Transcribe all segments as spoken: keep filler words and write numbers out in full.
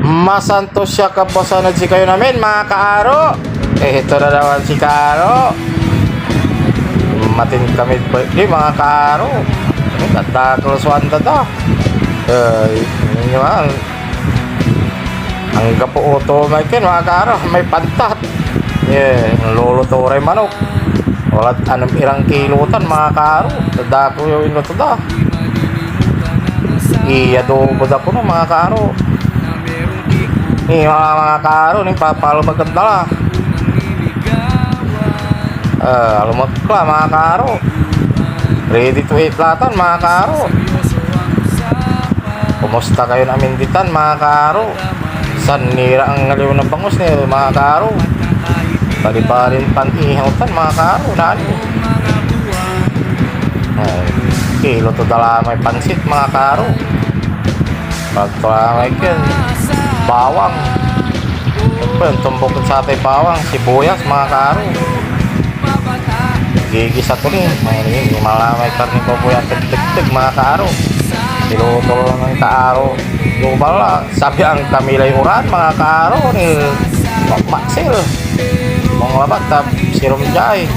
Masantos ya kabuasan ed sikayon amin, mga kaaro. Eh, ito na naman si Kaaro. Matin kami birthday, mga kaaro. Ay, tatakel so anda da. Ay, ano nyo, ah? Anggapo oto may ken, mga kaaro. May pantat. Eh, lolo to ray manok. Walad anem iran kilo tan, mga kaaro. Dadako yo ino to da. Iyadobo da kono, mga kaaro. Ni, mga, mga kaaro, ni papalbagan da la. Ah, alumekla, mga kaaro. Ready to eat la tan, mga kaaro. Kumusta kayon amin ditan, mga kaaro? San nira angaliw na bangus ni, mga kaaro? Balibalin pan-ihaw tan, mga kaaro, nani? Ay, kilo to da la may pansit, mga kaaro. Pagtulamay ken, bawang. Siyempre, tumbok ed satay bawang, sibuyas, mga kaaro. Gigisa to ni. May, may malamay karne baboy a tegtegteg, mga kaaro. Niluto lang ng kaaro. Lubal la. Sabi ang kami lay uran, mga kaaro, ni Maksil. Mong labat, tap, sirum jay.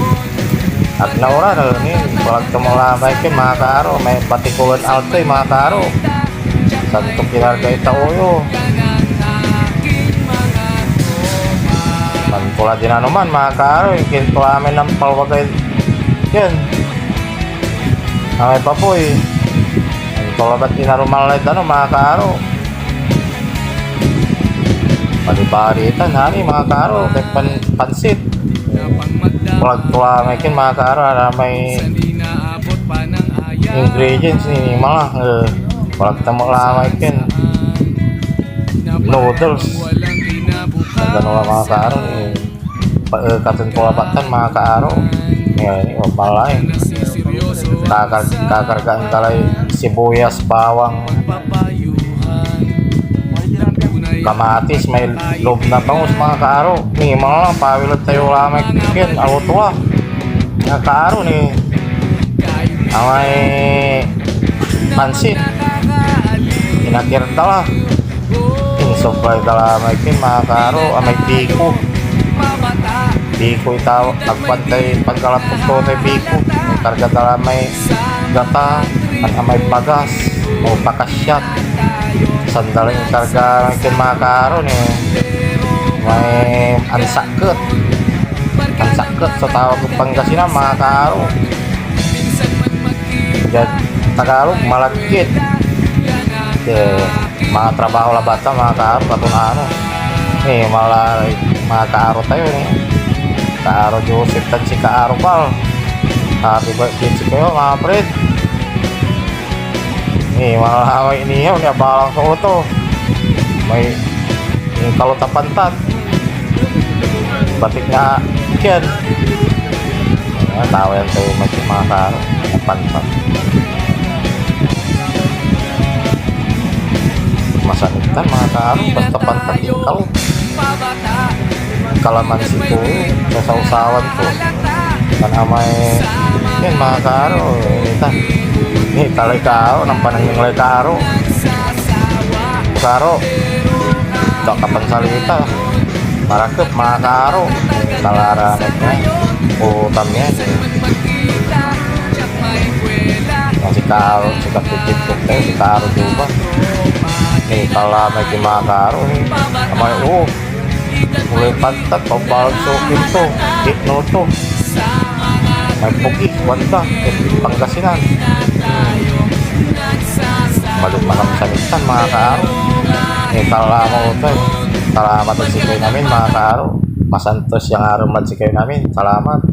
Ag na uran, ni, balag to malamay ken, mga kaaro. May patikulan altoy, mga kaaro. Sabi to, kinarga ita uyo. Mantula din ano man, mga kaaro, ikin to amin ng palwagay. Yan. Amay papoy. Mantula ba't inaruman lay dano, mga kaaro? Bali-bali tan, hari, mga kaaro, kay pan-, pansit. Walag to la may ken, mga kaaro, ara may ingredients ni mala. Eh, walag ta mo la may ken. Noodles. Nagano la, mga kaaro, eh. Pa, eh, katon ko labat tan, mga kaaro. Ngayon, eh, wag malay. Kakar-, kakargaan ta lay sibuyas, bawang, kamatis, may loob na bangus, mga kaaro. Ni, mga lang, pawil tayo la may ken, alo to, ah. Mga kaaro, ni, amay pansit. Inakir da la. Insublay da la may ken, mga kaaro, amay biko. Biko itaw, agpantay pagkalatok to tay biko. Karga da la may gata, tan amay bagas, o pakasyat. Sandal inkarga may ken, mga kaaro, ni may ansaket. Ansaket so tawag ed Pangasinan, mga kaaro. Diad Tagalog, malagkit. Eh, mga trabaho labat ta, mga kaaro, katon ano. Eh, mala, mga kaaro tayo, eh. Kaaro Joseph tan si Kaaro Val. Happy birthday sikayo, mga pred. Eh, malaway inihaw, ni abalang ko to. May, yung kalot a pantat. Batik nga, yan. Ayan, tawayan tayo, mga, mga kaaro. Pantat. Masanit tan, mga kaaro. Basta pantat yung kalot. Kalamansi to, sasawsawan to. Tan amay, yan, mga kaaro, ita. Ni, talay kaaro, nang panangyang lay kaaro. Kaaro, da ka pansalita. Marakep, mga kaaro. Kalaranay na. Utam yan. Yan si Kaaro, si Kapitid ko, si Kaaro Duba. Ni, kalamay ki, mga kaaro, eh. Amay, oo. Ulay pantat, pambalag so kinto, itno to. May pugi, wanda, eh, Pangasinan. Balik pa kami sa Mitan, mga kaaro. Eh, talama ko to, eh. Salamat ed sikayon amin, mga kaaro. Masantos ya ngarem ed sikayon amin. Salamat.